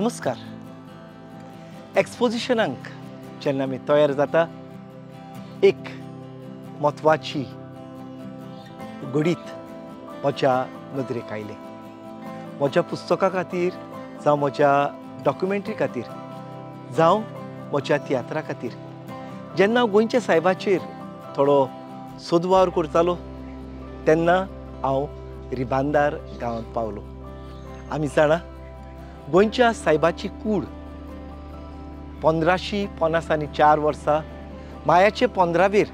नमस्कार। एक्सपोजिशनाक जेन्ना आमी तयार जाता एक म्हत्वाची घडीत म्हज्या नदरेक आयलें। म्हज्या पुस्तका खातीर जावं म्हज्या डॉक्युमेंट्री खातीर जावं म्हज्या तियात्रा खातीर जेन्ना हांव गोंयच्या सायबाचेर थोडो सोदवावर करतालो तेन्ना हांव रिबांदार गांवांत पावलो। आमी जाणा गोंयच्या सायबाची कूड 1554 वर्सां मायाचे 15वेर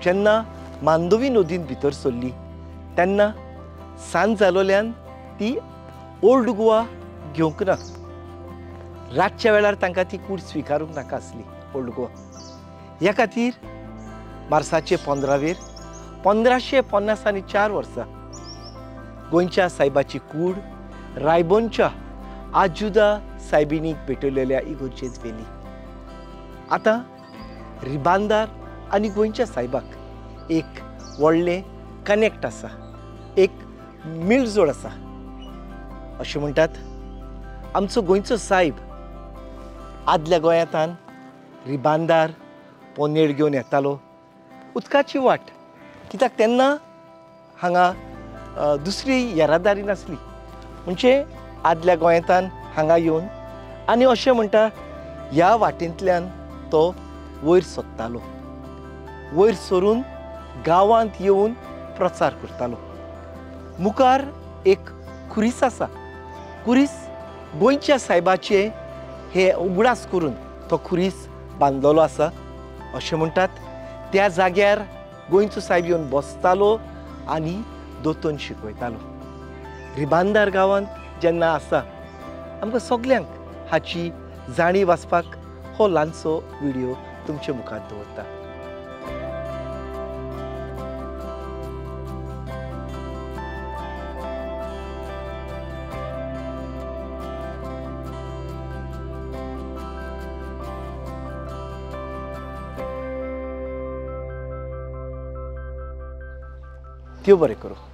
जेन्ना मांडवी नदीन भितर सरली तेन्ना सांज जालोल्यान ती ओल्ड गोवा घेवंक ना। रातच्या वेळार तांकां ती कूड स्विकारूंक नाका आसली ओल्ड गोवा। ह्या खातीर मार्साचे 15वेर 1554 वर्सां गोंयच्या सायबाची कूड रायबोनच्या आजुदा सायबिणीक भेटयलेल्या इगोर्जेंत व्हेली। आतां रिबांदार आनी गोंयच्या सायबाक एक व्हडलें कनेक्ट आसा, एक मेळजोड आसा अशें म्हणटात। आमचो गोंयचो सायब आदल्या गोंयांतान रिबांदार पोनेळ घेवन येतालो, उदकाची वाट, कित्याक तेन्ना हांगा दुसरी येरादारी नासली। म्हणजे आदल्या गोंयांतान हांगा येवन आनी अशें म्हणटा ह्या वाटेंतल्यान तो वयर सोदतालो, वयर सरून गांवांत येवन प्रचार करतालो। मुखार एक खुरीस आसा, खुरीस गोंयच्या सायबाचे हे उगडास करून तो खुरीस बांदलेलो आसा अशें म्हणटात। त्या जाग्यार गोंयचो सायब येवन बसतालो आनी दोतोन शिकयतालो। रिबांदार गांवांत जेन्ना आसा आमकां सगल्यांक हाची जाणीव आसपाक हो ल्हानसो व्हिडियो तुमचे मुखार दवरता। देव बरें करूं।